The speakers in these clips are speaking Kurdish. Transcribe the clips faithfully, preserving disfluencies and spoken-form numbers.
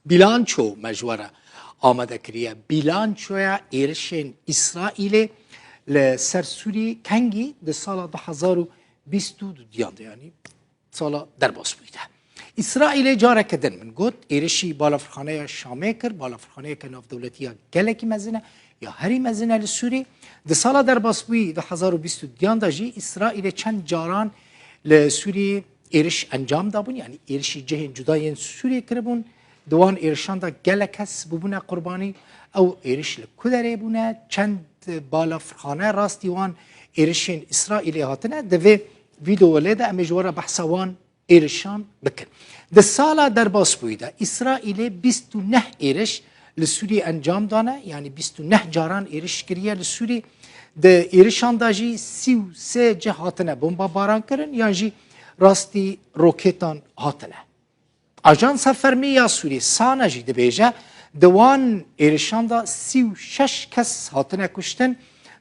Bîlanço me ji we re amade kiriye. Bîlançoya êrişên Îsraîlê li ser Sûriyê kengî di sala du hezar û bîst û duyan de, yanî sala derbasbûyî de. Îsraîlê careke din, min got, êrişî balafirxaneya Şamê kir, balafirxaneyeke navdewletî ya gelekî mezin e, ya herî mezin e li Sûriyê. Di sala derbasbûyî du hezar û bîst û duyan de jî Îsraîlê çend caran li Sûriyê êriş encam dabûn, yanî êrişî cihên cuda yên Sûriyê kiribûn. Di wan êrişan de gelek kes bûbûne qurbanî. Ew êriş li ku derê bûne? Çend balafirxane rastî wan êrişên Îsraîlê hatine? Di vê vîdeoyê de em ê ji we re behsa wan êrişan bikin. Di sala derbasbûyî de Îsraîlê bîst û neh êriş li Sûriyê encam dane, yanî bîst û neh caran êriş kiriye li Sûriyê. Di êrişan de jî sî û sê cih hatine bombabaran kirin yan jî rastî roketan hatine. Ajansa fermî ya Sûrî, SANA, jî dibêje, di wan êrişan de sî û şeş kes hatine kuştin,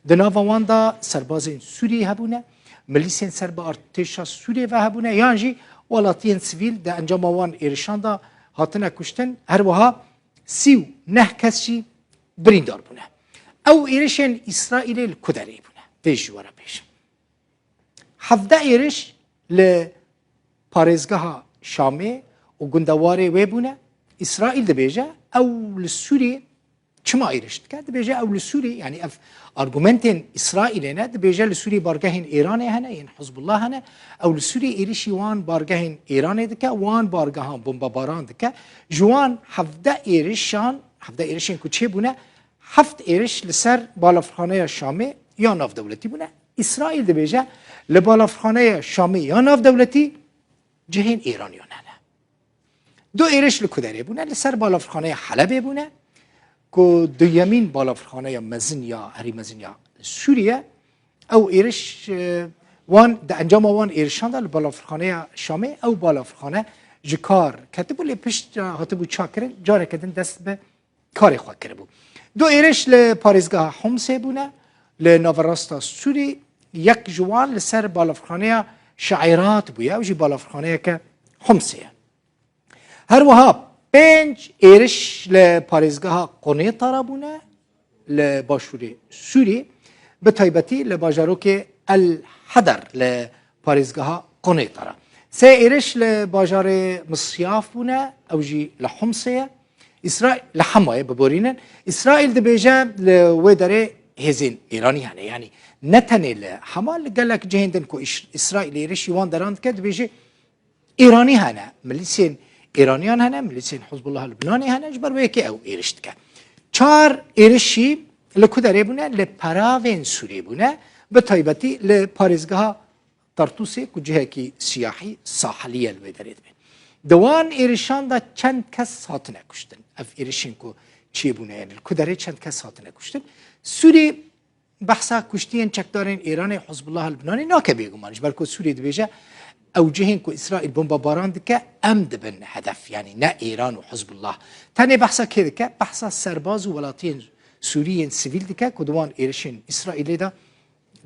di nava wan de serbazên Sûrî hebûne, milîsên ser bi artêşa Sûriyê ve hebûne, yan jî welatiyên sivîl di encama wan êrişan de hatine kuştin, her wiha sî û neh kes jî birîndar bûne. Ew êrişên Îsraîlê li ku derê bûne? Vê ji we re bêjim. Hevdeh êriş li parêzgeha Şamê û gundewarê wê bûne. Îsraîl dibêje, ew li Sûriyê çima êriş dike? Dibêje, ew li Sûriyê, yanî ev argumentên Îsraîlê ne, dibêje, li Sûriyê bargehên Êranê hene, yên Hizbullah hene, ew li Sûriyê êrişî wan bargehên Êranê dike, wan bargehan bombebaran dike. Ji wan hevdeh êrişan, hevdeh êrişên ku çêbûne, heft êriş li ser balafirxaneya Şamê ya navdewletî bûne. Îsraîl dibêje, li balafirxaneya Şamê ya navdewletî cihên Êraniyan hene. Du êriş li ku derê bûne? Li ser balafirxaneya Helebê bûne, ku duyemîn balafirxaneya mezin ya, herî mezin ya Sûriye. Ew êriş, e, wan, di encama wan êrişan de li balafirxaneya Şamê ew balafirxane ji kar ketibû, lê pişt hatibû çakirin, careke din dest bi karê xwe kiribû. Du êriş li parêzgeha Homsê bûne, li naverasta Sûrî, yek ji wan li ser balafirxaneya Şairat bûye, ew jî balafirxaneyeke Homsê ye. Her wiha pênc êriş li parêzgeha Qunêtara bûne, li başûrê Sûrî, bi taybetî li bajarokê El Heder li parêzgeha Qunêtara. Sê êriş li bajarê Misyaf bûne, ew jî li Homsê ye. Îsraîl, li Hemayê, biborînin. Îsraîl dibêje, li wê derê hêzên Êranî hene. Yanî ne tenê li Hema, li gelek cihên din ku Îş-, Îsraîl êrişî wan deran dike, dibêje, Êranî hene, milîsên Êraniyan hene, milîsên Hizbullah Libnanê hene, ji ber wê yekê ew êriş dike. Çar êrişî li ku derê bûne? Li peravên Sûrê bûne, bi taybetî li parêzgeha Tartûsê, ku cihekî siyahî, sahilî ye, li wê derê dibe. Di wan êrişan de çend kes hatine kuştin? Ev êrişên ku çêbûne, yani li ku derê çend kes hatine kuştin? Sûrî behsa kuştiyên çekdarên Êranê, Hizbullah Libnanê nake bêguman. Ji ber ku Sûrî dibêje, ew cihên ku Îsraîl bombebaran dike, em dibin hedef. Yanî ne Êran û Hizbullah. Tenê behsa kê dike? Behsa serbaz û welatiyên Sûrî yên sivîl dike ku di wan êrişên Îsraîlê de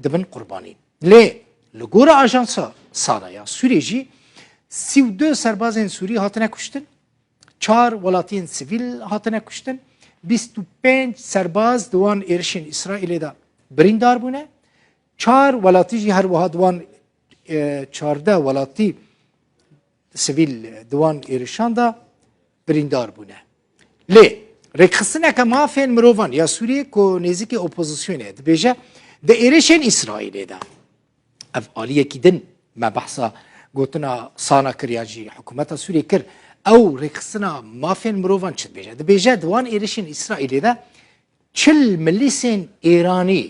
dibin qurbanî. Lê li gora ajansa SANA ya Sûrî jî sî û du serbazên Sûrî hatine kuştin. Çar welatiyên sivîl hatine kuştin. Bîst û pênc serbaz di wan êrişên Îsraîlê de birîndar bûne. Çar welatî jî her wiha di wan, e, çardeh welatî sivîl di wan êrişan de birîndar bûne. Lê rêkxistineke mafên mirovan ya Sûriyê ku nêzîkî opozisyonê ye, dibêje, di êrişên Îsraîlê de, ev aliyekî din, me behsa gotina SANA kir yan jî hikûmeta Sûriyê kir, ew rêkxistina mafên mirovan çi dibêje? Dibêje, di wan êrişên Îsraîlê de çil milîsên Êranî,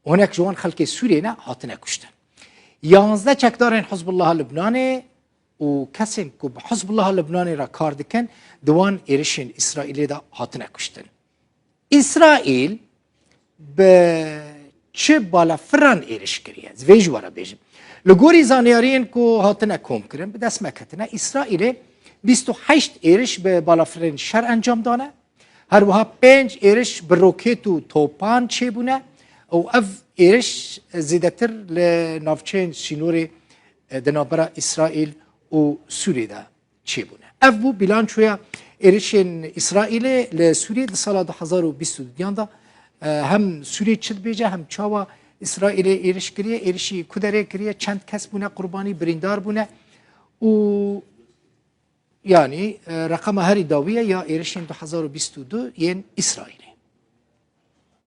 hinek ji wan xelkê Sûriyê ne, hatine kuştin. Yanzdeh çekdarên Hizbullah Libnanê û kesên ku bi Hizbullah Libnanê re kar dikin, di wan êrişên Îsraîlê de hatine kuştin. Îsraîl bi çi balafiran êriş kiriye? Ez vê ji we re bêjim. Li gorî zanyariyên ku hatine komkirin, bi dest me ketine, Îsraîlê bîst û heşt êriş bi balafirên şer encam dane. Her wiha pênc êriş bi roket û topan çêbûne û ev êriş zêdetir li navçeyên sînorê, e, di navbera Îsraîl û Sûriyê de çêbûne. Ev bû bîlançoya Êrişên Îsraîlê li Sûriyê di sala du hezar û bîst û duyan de, e, hem Sûriyê çi dibêje, hem çawa Îsraîlê êriş kiriye, êrişî ku derê kiriye, çend kes bûne qurbanî, birîndar bûne û, yanî, e, reqema herî dawî ye ya êrişên du hezar û bîst û du yên Îsraîlê.